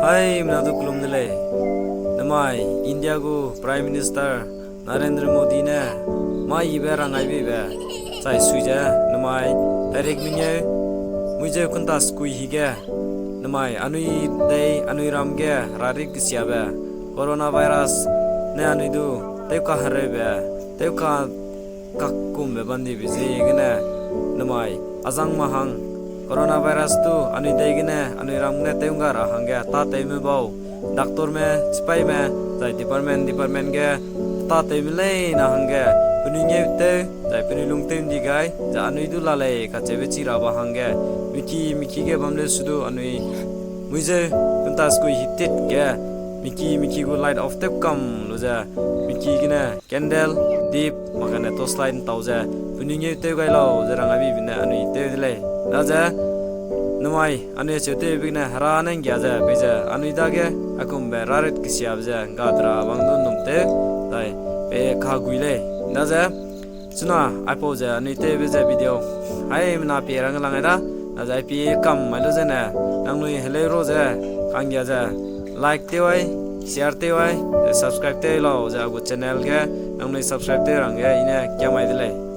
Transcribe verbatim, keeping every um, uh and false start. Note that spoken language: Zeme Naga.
Haimena du kelum de lei. Namai India gu Prime Minister Narendra Modi ne mâ yibe rangaibe be chai sui ze, namai tarik mengeu, muizeu kunta sekui hige, namai anui dei anui ram ge rarit kesiabe coronavirus ne anui du tewkahereube, tewka kakkumbe bam dibe ziegene, namai azang ma hang coronavirus du anui dei gene anui ram gene tew ngga ra hangge tâtewme bau, doctorme, sipaime, zai department department ge tâtewme leine hangge penui ngeutew zai penui lungtew ndi gai ze anui du la lei kacheube chi ra ba hangge, miki miki ge bam leu su du anui muizeu kunta sekui hitit ge miki miki gu light off tew kam lu ze, miki gene candle, dip, makane torchlight ntau ze penui ngeutew gai lau ze rangaibe be ne anui tew de lei. Daze namai anui acheu tewbe gene Hera ne nggia ze peize anui dage aigumbe rarit kesiabe ze ngga de ra bang du nnum tew, zai pe kagui lei. Daze chuna aipau ze anui tewbe ze video haimena pie rang lang ai da. Daze pie kam mai lu zene nangnui heleu ro ze kanggia ze like tew ai, share tew ai, ze subscribe tew lau ze a gu channel ge nangnui subscribe tew rangge i ne kiam mai de lei.